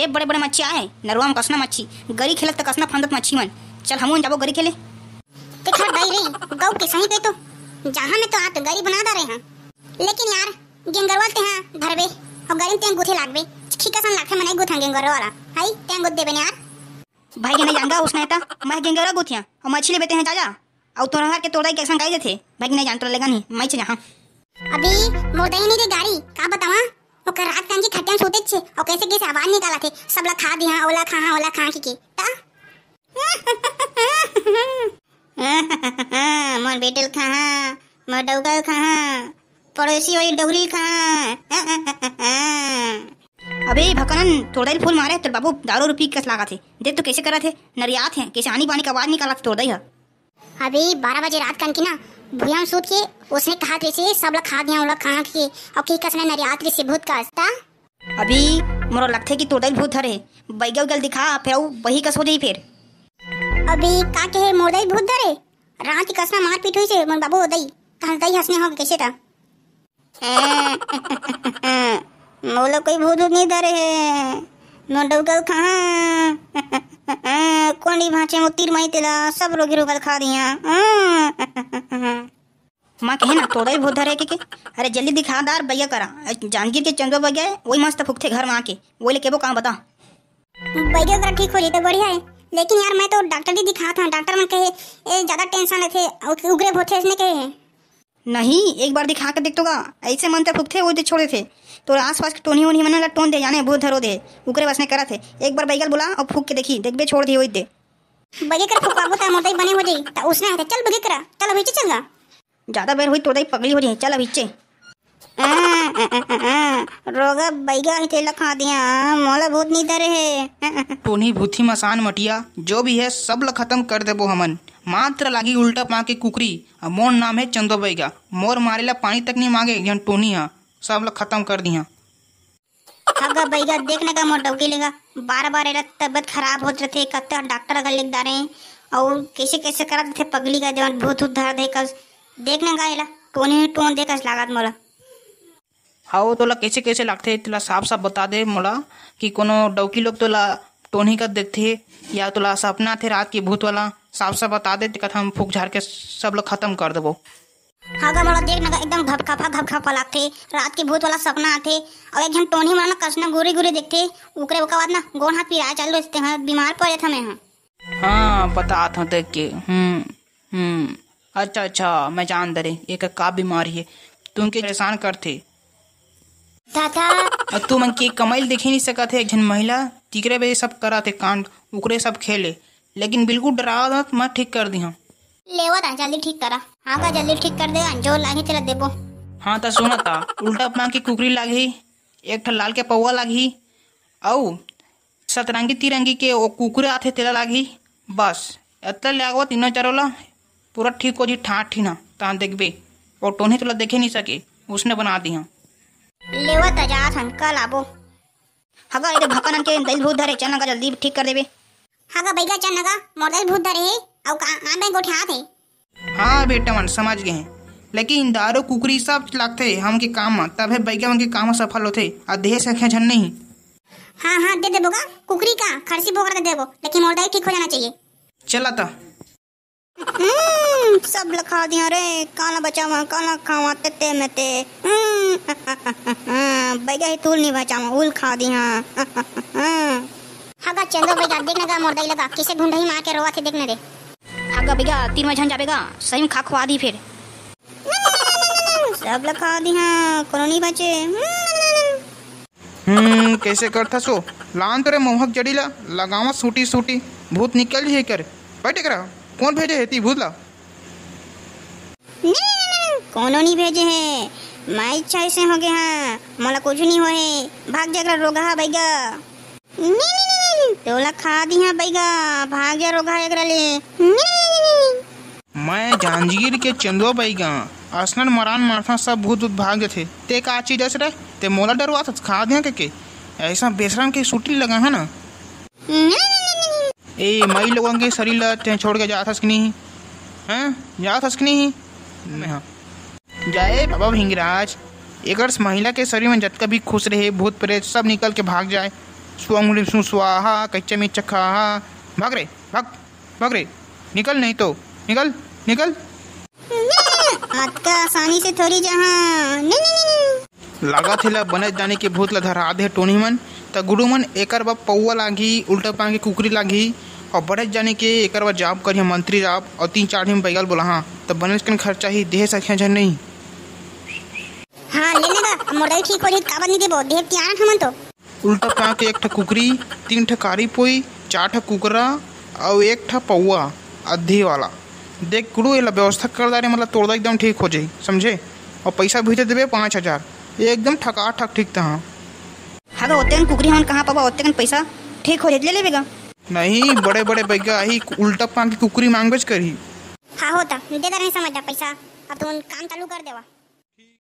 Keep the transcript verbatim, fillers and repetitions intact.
बड़े बड़े मच्छी आए, नरवा म कसना मच्छी, गरी खेलत त कसना फांदत मच्छी मन। चल, हमू जाबो गरी खेले। ते खर दाई रे, गऊ के सही कहे तो, जहाँ में तो आत गरी बना डारे हैं। लेकिन यार, गेंगरवा ते हाँ धरबे, और गरी ते गुथे लागबे, ठीक असन लागथे, मने गुथन गेंगरवा वाला, हाई, ते गुथ देबे न यार। भाई के नहीं जानगा उसने ता, मैं गेंगरवा गुथिया, और मछली बेते हैं जा जा। अउ तोरा घर के तोर दाई कैसन गाई देथे, भाई के नहीं जान, तोरा लेगा नहीं, मैं चले हाँ। अभी मोर दाई नहीं रे गारी, का बतावा, ओकर रात कांजी खटिया में सोते छे, और कैसे कैसे आवाज निकाला थे, सब ला खा दिया, ओला खा, हाँ, ओला खा, की, की, ता? मोर बेटल खा, हाँ, मोर डौगल खा, हाँ, पड़ोसी वाली डौरी खा, हाँ। अबे भकनन, तोर दाई फूल मारे, तोर बाबू दारू पी कस लागत हे। देख तो कैसे करत हे, नरियात हे, कैसे आनी बानी का आवाज निकालत हे तोर दाई ह। अबे बारह बजे रात कन की ना, भुइयां में सूत के, उसने कहा थे से, "सब ला खा दिया, ओला खा के," और की कसने नरियात रे से भूत का हंसता। अभी मोरो लगथे कि तोर दाई भूत धरे, बैगा उगल दिखा, फिर वो वही कस हो जाई फिर। अभी का कहे, मोर दाई भूत धरे, रात की कसना मारपीट हुई से, मोर बाबू दई, कहा दई हंसने हो कैसे था। मोला कोई भूत भूत नहीं धरे हे। मोर डौगल कहाँ? कोनी भांचे मो तीर माई तेला, सब रोगी रोगल खा दिया। माँ कहे ना, तोर दाई भूत धरे के, के? अरे जल्दी दिखा दार बैया करा। जांजगीर के चंदो बैया है, वही मस्त फुकथे घर में आके। वही ले केबो कहाँ बता। बैया करा ठीक हो जाए तो बढ़िया है। लेकिन यार, मैं तो डॉक्टर ही दिखा था, डॉक्टर मन कहे, "ए, ज्यादा टेंशन लेथे, उग-, उगरे भोथे," इसने कहे है। नहीं, एक बार दिखा के देख तो गा, ऐसे मन ते फुकथे, वो दे छोड़ देथे। तोर आसपास के टोनी ओनी मन ला टोन दे, जाने भूत धरो दे, उकरे बसने करत हे। एक बार बैगल बुला और फूक के देखी, देखबे छोड़ दिए, वो दे। बैगे कर फुकवाबू ता मोर दाई बने हो जाई, ता उसने हते, चल बैगे करा, चल अभी चल गा। ज्यादा बेर हुई तोर दाई पगली हो जाई, चल अभी चे। आ, आ, आ, आ, आ, रोगा बैगा ही तेला खा दिया, मोला भूत नहीं धरे हे। टोनी भूथी मसान मटिया, जो भी है सब ला खत्म कर देबो हमन। मात्र लागी उल्टा पाँव के कुकरी, अउ मोर नाम है चंदो बैगा। मोर मारे ला पानी तक नहीं मांगे, एक झन टोनी हा, सब ला खत्म कर दिया। हगा बैगा, देख न गा मोर डौकी लेगा, बार बार एला तबियत खराब होत रथे, कत्ता डॉक्टर अगर लिख डारे, अउ कैसे कैसे करत रथे पगली का, जवन भूत उत धर दे कस। देख न गा एला, टोनी टोन दे कस लागत मोला। हाओ, तोला कैसे कैसे लागथे, तेला साफ साफ बता दे मोला, कि कोनो डौकी लोग तोला टोनी कर देखथे, या तोला सपना आथे रात के भूत वाला, साफ साफ बता दे, तेकर हम फूक झाड़ के सब लोग खत्म कर देबो। हाँ गा, मोला देख न गा, एकदम घपखपा घपखपा लागथे, रात के भूत वाला सपना आथे, अउ एक झन टोनी मन कसना गुरी गुरी देखथे, ओकरे ओकर बाद ना गोड़ हाथ पिराए चालू होथे, हाँ, बीमार पड़ जाथन मैं, हाँ। हाँ, बतात हूँ देख के। हम्म, हम्म। अच्छा, अच्छा, मैं जान डरे, एकर का बीमारी हे, तुमन के परेशान करथे। दादा। अउ तुमन के कमाई ल देखे नहीं सकत हे, एक झन महिला, तिकरे बे सब करत हे कांड, उकरे सब खेले, लेकिन बिल्कुल डरावत मत, ठीक कर दिहूँ। लेवत आ, जल्दी ठीक करा। हाँ का, जल्दी ठीक कर दे, जो लाही तेला देबो। हाँ, त सुना ता, उल्टा पाँव के कुकरी लागही, एक ठन लाल के पौवा लागही, अउ सतरंगी तिरंगी के ओ कुकुर आथे तेला लागही। बस एतला ले आगवा तीनों चारों ला, पूरा ठीक हो जी ठाठ ही ना, तहाँ देखबे। ओ टोनी तोला देखे नहीं सके, उसने बना दिया। लेवा त जात हन, कल आबो। हगा, एदे भकनन के दई भूत धरे, चल न गा जल्दी ठीक कर देबे। हगा बैगा, चल न गा, मोर दई भूत धरे हे, अउ का आन बे गोठियात हे। हाँ बेटा मन, समझ गए हैं, लेकिन दारू कुकरी सब लागथे हमन के काम म, तभे बैगा मन के काम ह सफल होथे, आ देहे सखे झन नहीं। हाँ, हाँ, दे देबो गा, कुकरी का खरसी बोकरा दे देबो, लेकिन मोर दाई ठीक हो जाना चाहिए। चला त। हम्म, सब ल खा दिया रे, काला बचावा, काला खावा, तेते में ते। हम्म, बैगा ही तूल नहीं बचावा, उल खा दिया। हगा चंदो बैगा, देख न गा मोर दाई लगा, किसे ढूंढही मार के रोवा थे, देख न रे। हगा बैगा, तीन में झन जाबे गा, सही में खा खुआ दी फिर। सब ल खा दिया, कोनो नहीं बचे। हम्म, कैसे करथस ओ? लान तो रे मोहक जड़ी ला, लगावा सूटी सूटी, भूत निकल ही कर। बैठ एकरा, कौन भेजे हे ती भूत ला? कोनो नहीं भेजे हे, मैं इच्छा ऐसे हो गया हाँ, मोला कुछ नहीं होए, भाग जा एकरा रोगहा बैगा। तोला खा दिहा बैगा, भाग जा रोगहा एकरा ले। मैं जांजगीर के चंदवा बैगा, असनर मरान मारथा, सब भूत उत भाग जथे। ते का चीज अस रे? ते मोला डरवाथस, खा दिहा के, के? ऐसा बेशरम के सूटी लगा है ना। ए, माई लोगन के शरीर ला ते छोड़ के जाथस कि नहीं? हैं? जाथस कि नहीं? मैं हाँ। जाए बाबा भिंगराज, एकर महिला के शरीर में जतका भी खुश रहे, भूत प्रेत सब निकल के भाग जाए। स्वांग हुलिम सु स्वाहा, कच्चा में चखाहा। भाग रे, भाग, भाग रे, निकल नहीं तो, निकल, निकल। अतका आसानी से थोड़ी जहाँ, नहीं, नहीं, नहीं, नहीं। लागत हे ला बने जाने के भूत ला धरा दे टोनी मन। त गुडू मन, एकर बर पौवा लागही, उल्टा पांव के कुकरी लागही, और बड़े जाने के एकर बर जाप करिया मंत्री जाप, और तीन चार झन बैगल बोलाहा, त बनेच कन खर्चा ही, देहे सकिया झन नहीं। हाँ, ले ले गा, मोर दाई ठीक हो जाही, काबर नहीं देबो, देहे तियारन हमन तो। उल्टा पांव के एक ठा कुकरी, तीन ठा कारी पोई, चार ठा कुकरा, और एक ठा पौवा, अद्धी वाला। देख गुडू, एला व्यवस्था कर डारे, मतलब तोर दाई एकदम ठीक हो जाही, समझे? और पैसा भी दे देबे पाँच हजार, ये एकदम ठका ठक ठीक तहाँ। हाँ गा, ओतेकन कुकरी हमन कहाँ पाबो, ओतेकन पैसा ठीक हो जाही, ले लेबे गा। नहीं, बड़े बड़े बैगा आही, उल्टा पांव के कुकरी मांगबेच करही। हाँ होता, दे दे रहे समझ जा पैसा, अब तुम काम चालू कर देवा।